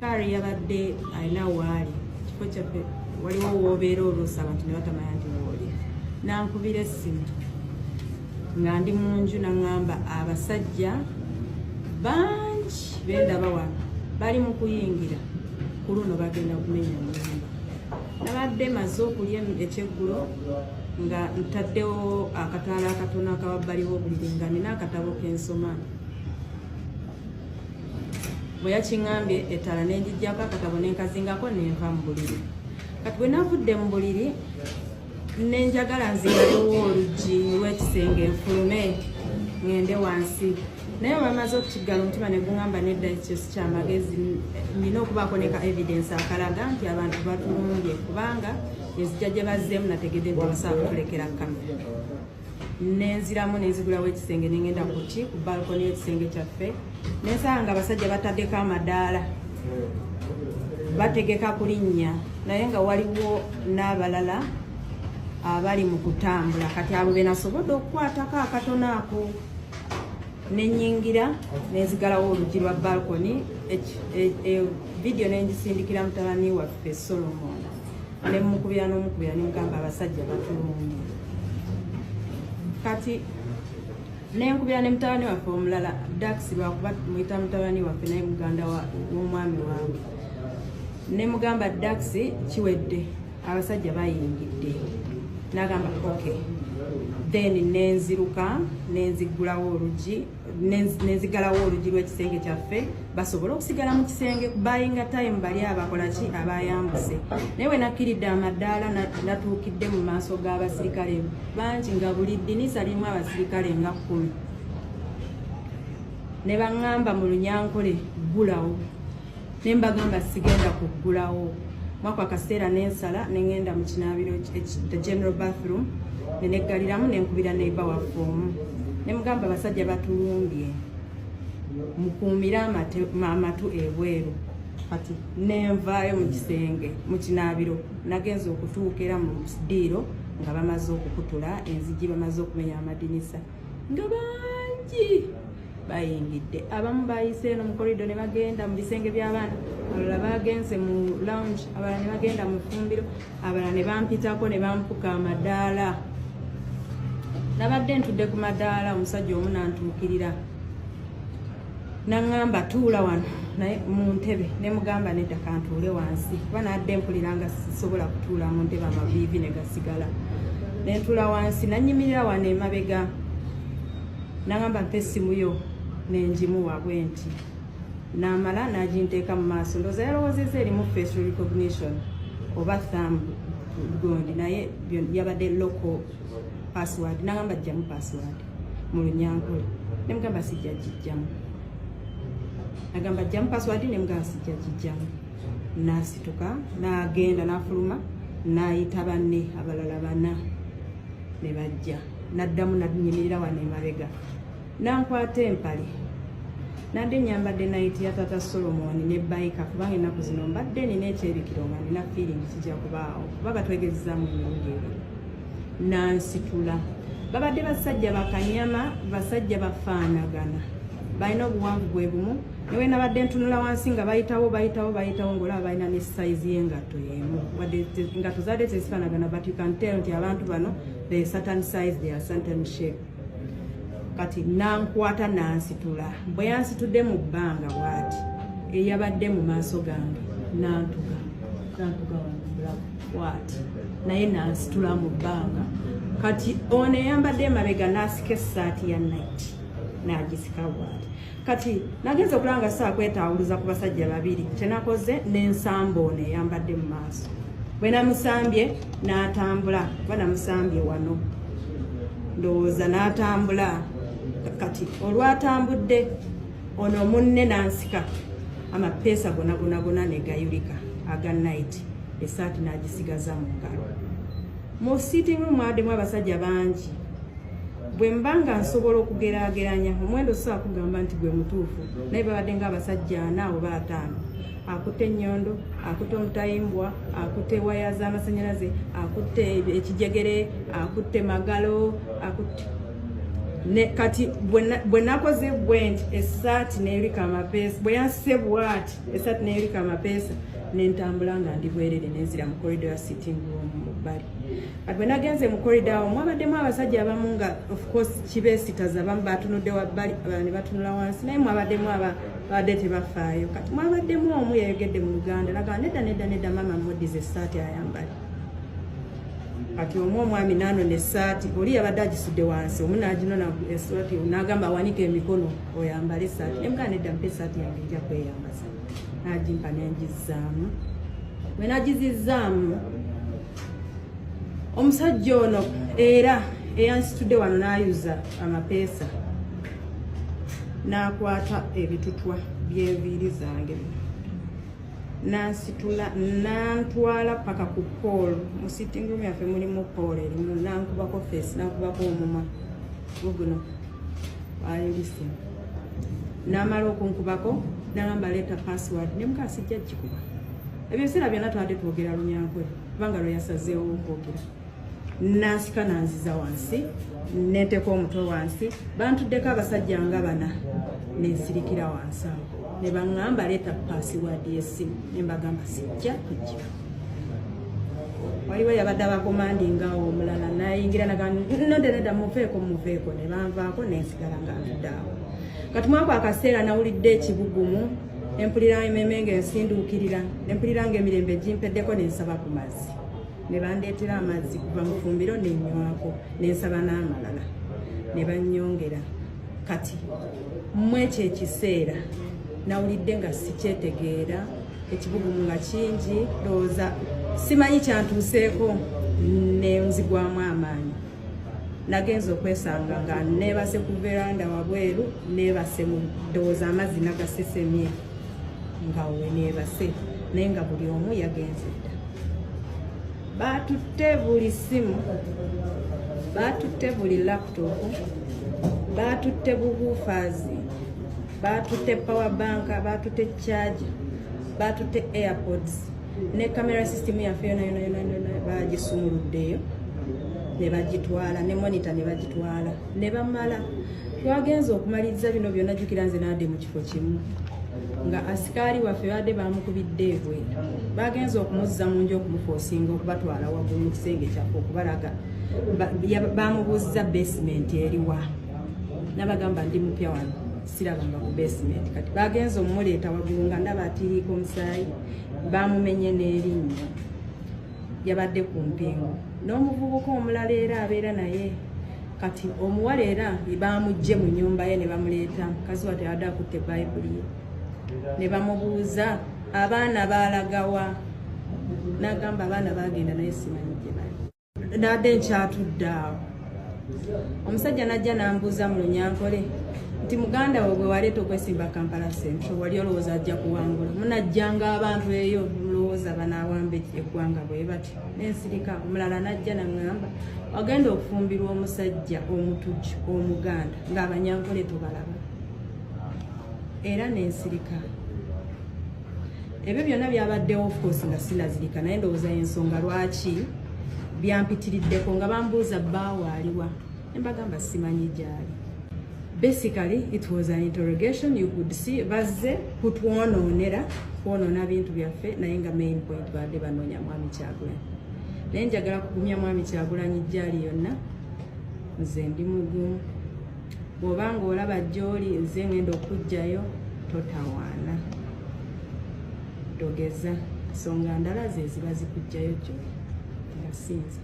Kaari yabadde alina waali kifo kyaffe, waliwo woobeera oluusi abantu ne batamanya nti wooli. Nankubira essimu nga ndi mu nju, naŋŋamba abasajja bangi bendaba wano bali mu kuyingira, ku luno bagenda kumenya nnyumba. Nabadde maze okulya ekyeggulo nga ntaddewo akataala akatono akawabbali w'obuliri nga nina akatabo k'ensoma. Bwe yakiŋŋambye, ettaala nenjijjako, akatabo nenkazingako, nenva mu buliri. Kati bwe navudde mu buliri, nenjagala nzigalewo oluggi lw'ekisenge nfulume ŋŋende wansi, naye bamaze okukiggala, omutima ne guŋŋamba nedda, ekyo si kyamagezi, nina okubaako ne ka evidence akalaga nti abantu batulumbye, kubanga enzija gye bazzeemu nategedde nti basobola kutulekera kamera. Nenziramu nenzigulawo ekisenge, nengenda kuki ku balcony y'ekisenge kyaffe, nensanga nga abasajja bataddeko amadaala bategeka kulinnya, naye nga waliwo n'abalala abali mu kutambula. Kati abo be nasobodde okukwatako akatono ako, nenyingira nenzigalawo oluggi lwa balcony. Vidiyo nengisindikira mutabani waffe Solomon, nemukubira n'omukubira, nemugamba abasajja batulumbye. Kati nenkubira ne mutabani waffe omulala Dax, lwakuba muyita mutabani waffe naye muganda w'omwami wange, nemugamba, "Dax, kiwedde, abasajja bayingidde." Nagamba, "Ok." Then nenziruka nenzigulawo oluggi, nenzigalawo oluggi lw'ekisenge kyaffe basobole okusigala mu kisenge bayinga time bali abakola ki abayambuse. Naye we nakkiridde amadaala, natuukidde mu maaso g'abasirikale bangi, nga buli ddinisa lirimu abasirikale nga 10, ne baŋŋamba mu Lunyankole, "Ggulawo." Ne mbagamba sigenda kuggulawo. Mwako akaseera nensala neŋŋenda mu kinaabiro, the general bathroom, neneggaliramu, nenkubira neighbor waffe omu, ne mugamba abasajja batulumbye, mukuumire amatu ebweru. Kati nenvaayo mu kisenge, mu kinaabiro, nagenza okutuuka era mu ddiiro nga bamaze okukutula enzigi, bamaze okumenya amadinisa, nga bangi bayingidde. Abamu bayise eno mu corridor ne bagenda mu bisenge by'abaana, abalala bagenze mu lounge, abalala ne bagenda mu ffumbiro, abalala ne bampitako ne bampuka amadaala. Nabadde ntudde ku madaala, omusajja omu nantuukirira naŋŋamba, "Tuula wano." Naye mu ntebe ne mugamba, "Nedda, kantuule wansi," kuba nadde mpulira nga sisobola kutuula mu ntebe, amaviivi ne gasigala. Nentuula wansi, nanyimirira wano emabega, naŋŋamba, "Mpa essimu yo." Nengimuwa bwe nti, namala naginteeka mu maaso. Ndowooza yalowoozezza erimu facial recognition oba thumb gondi, naye yabadde local password. Nagamba, "Jjamu password," mu Lunyankole. Nemugamba, "Sijja gijjamu." Nagamba, "Jjamu password." Nemugamba, "Sijja gijjamu." Nasituka nagenda, nafuluma, nayita banne abalala bana ne bajja. Naddamu nanyimirira wano emabega, nankwata empale. Nadde nyambadde night ya tata Solomon ne biker, kubanga ennaku zino mbadde nina ekyebikiro nga nina feeling kijja kubaawo, kuba batwegezezaamu emirundi ebiri. Nansitula. Babadde basajja bakanyama, basajja bafaanagana, balina obuwanvu bwe bumu. Newe nabadde ntunula wansi nga bayitawo, bayitawo, bayitawo, ngaolaba balina ne size y'engatto y'emu, wadde engatto zaadde tezifaanagana, but you can tell nti abantu bano they certain size, they are certain shape. Kati nankwata nansitula. Bwe yansitudde mu bbanga bw'ati, eyabadde mu maaso gange nantuga, nantuga wano bw'ati, naye nansitula mu bbanga. Kati ono eyambadde emabega n'asika essaati ya night, n'agisika bw'ati. Kati nagenza okulaba nga saa kwetaawuluza ku basajja babiri. Kyenakoze, n'ensamba ono eyambadde mu maaso. Bwe namusambye n'atambula, kuba namusambye wano ndowooza, n'atambula. Kati olwatambudde, ono munne n'ansika, amapeesa gona gona gona ne gayulika aga night, esaati n'agisigaza mu ngalo. Mu sitting room mwaddemu abasajja bangi. Bwe mba nga nsobola okugeraageranya omuwendo, sobola kugamba nti gwe mutuufu, naye babadde nga abasajja ana oba ataano. Akutte ennyondo, akutte omutayimbwa, akutte waya z'amasanyalaze, akutte ekijegere, akutte magalo, akutte. Ne kati bwe nakoze bwe nti, essaati neerika amapeesa. Bwe yanse bwati, essaati neerika amapeesa, nentambula nga ndi bwerere, nenzira mu corridor ya sitting room mu bbali. Kati bwe nagenze mu corridor awo, mwabaddemu abasajja abamu nga of course kibeesitaza. Abamu batunudde wabbali, abalala ne batunula wansi, naye mwabaddemu abadde tebafaayo. Kati mwabaddemu omu yayogedde mu Luganda, nagamba, "Nedda, nedda, nedda, maama, muddize essaati ayambale." Kati omu omwami nanona essaati, oli yabadde agisudde wansi, omu naginona essaati, nagamba, "Awanika emikono oyambale essaati." Nemugaa, "Nedda, mpa essaati yange, nja kweyambaza." Nagimpa, nengizzaamu. Bwe nagizizaamu, omusajja ono era eyansitudde wano n'ayuza amapeesa, n'akwata ebitutwa by'enviiri zange, nansitula, nantwala paka ku pole. Mu sitting room yaffe mulimu pole erimu, nankubako face, nankubako omumwa guguno ayulise. Namala okunkubako, nagamba, "Leeta password." Nemukaa, "Sijja gikuba." Ebyo ebiseera byonna twabadde twogera Lunyankole, kubanga lwe yasazeewo okwogera. Nansika, nanziza wansi, neteeka omutwe wansi. Bantuddeko abasajja nga bana, nensirikira wansi awo, ne baŋŋamba, "Leeta password y'essimu." Ne mbagamba, "Sijja kujja." Waliwo yabadde abakomandinga awo omulala nayingira, nagamba, "Nodda, nedda, muveeko, muveeko." Ne banvaako, nensigala nga ntudde awo. Kati mwako akaseera nawulidde ekibugumu, empulira ememe nga ensinduukirira, nempulira nga emirembe gimpeddeko, nensaba ku mazzi, ne bandeetera amazzi kuva mu fumbiro, nenywako, nensaba n'amalala, ne bannyongera. Kati mu ekyo ekiseera nawulidde nga sikyetegeera, ekibugumu nga kingi, ndowooza simanyi kyantuuseeko, nenzigwamu amaanyi. Nagenza okwesanga nga neebase ku veranda wabweru, neebase mu ndowooza amazzi nagasesemye nga we neebase, naye nga buli omu yagenze dda. Baatutte buli simu, baatutte buli laptop, baatutte bu woofers, baatutte power bank, baatutte charger, baatutte AirPods ne camera system yaffe yona yona yona yona bagisumuluddeyo ne bagitwala, ne monitor ne bagitwala ne bamala. Twagenza okumaliriza bino byonna, jjukira nze naadde mu kifo kimu nga asikaali waffe badde bamukubidde ebweru. Bagenza okumuzza mu nju, okumufoosinga okubatwala waggulu mu kisenge kyaffe okubalaga. Bamubuuziza basement eriwa, nabagamba, "Ndi mupya wano, sirabanga ku basement." Kati bagenza omumuleeta waggulu nga ndaba atiriika omusaayi, bamumenye n'erinnyo, yabadde ku mpingu n'omuvubuka omulala era abeera naye. Kati omuwala era bamugje mu nyumba ye ne bamuleeta, mukazi wa teyabadde akutte Bayibuli ye, ne bamubuuza abaana baalagawa, n'agamba, "Abaana bagenda naye simanyi gye bali." Nadde nkyatudde awo, omusajja najja n'ambuuza mu Lunyankole nti, "Muganda we gwe waleeta okwesimba Kampala Central, wali olowooza ajja kuwangula? Munajjanga abantu eyo, mulowooza banaawamba eggwanga bwe batyo?" Nensirika. Omulala najja naŋŋamba, "Wagenda okufumbirwa omusajja omutujju Omuganda ng'Abanyankole tobalaba." Era nensirika. Ebyo byonna byabaddewo, of course nga sinazirika, naye ndowooza ensonga lwaki byampitiriddeko nga bambuuza bbaawe aliwa, nembagamba simanyi gyali. Basically it was an interrogation. You could see bazze kutwonoonera, kwonoona bintu byaffe, naye nga main point badde banoonya Mwami Kyagulanyi. Naye njagala kugumya Mwami Kyagulanyi gyali yonna, nze ndi mugumu. Bw'obanga olaba gy'oli nze ngenda okuggyayo, totawaana, togeza nsonga ndala ze ziba zikuggyayo gy'oli nga sinze.